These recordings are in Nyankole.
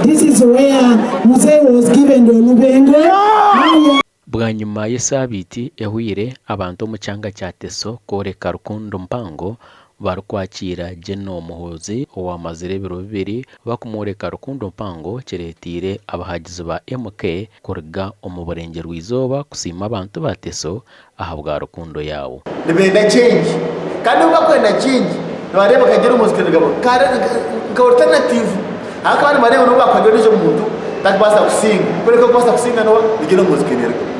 This is where Mzee was given the Olubengo. Now we are Bwanyima y'esaabiiti ehweire abantu omu kyanga kya Teso kworeka rukundo mpango barikwakiira General Muhoozi owamazire ebiro bibiri bakumworeka rukundo mpango kireteire abahagizi ba MK kuruga omu burengyerwa-izooba kusiima abantu ba Teso ahabwa rukundo yaabo. Nibenda change kandi obu bakwenda change nibareeba nka General Muhoozi Kainerugaba nka alternative ahabw'okuba nibareeba n'obu bakuhagira ondiijo muntu tarikubaasa kusinga kureka orikubaasa kusinga n'oha? Ni General Muhoozi Kainerugaba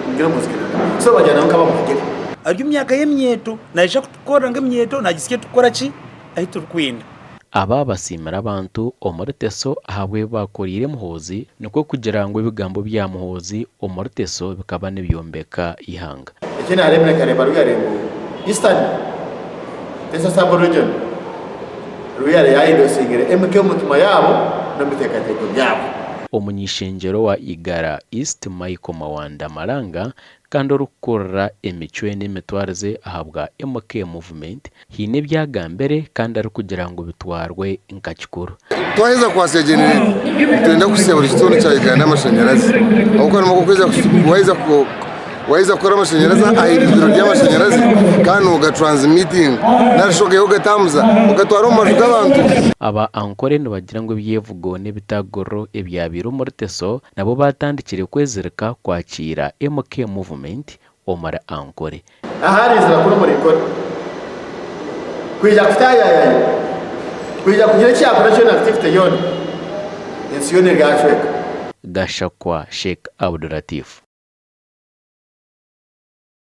so bagira ngu nkabamuhagire. Ari omu myaka y'emyeto, naija kutukorera nk'emyeto, naagitsya tukora ki? Ahu turikwenda. Aba basiimire abantu omuri Teso ahabw'ebi baakoreire Muhoozi nikwo kugira ngu ebigambo bya Muhoozi omuri Teso bikaba nibyombeka eihanga. Eki naareebire nkareeba ruyare ngu Eastern Teso Sub Region ruyare yaayendosingire MK omu mitima yaabo n'omu biteekateeko byabo. Omuny'ishengyero wa Igara East Michael Mawanda Malanga kandi orikukurira emicwe n'emitwarize ahabwa MK Movement, haine ebi agambire kandi arikugira ngu bitwarwe nka kikuru. Twaheza kwasya genereta nitwenda kuhitsya buri kitundu kya Uganda amashanyarazi ahabw'okuba nimwo okwija waheza waheza kukora amashanyarazi aha irindiro ry'amashanyarazi kandi nogatransmitinga nari shi okaiha ogatambuza ogatwara omu maju g'abantu. Aba Ankole nibagira ngu ebyevugo n'ebitaguriro ebyabaire omuri Teso Nabo baatandikire kwezirika kwakiira MK Movement omuri Ankole. Ahari izira kuri omuri Nkore kwija kutaayayayo, kwija kugira eki yaakora kyona activity yoona, ensi yoona eryacweka. Gashakwa Sheikh Abdulatif.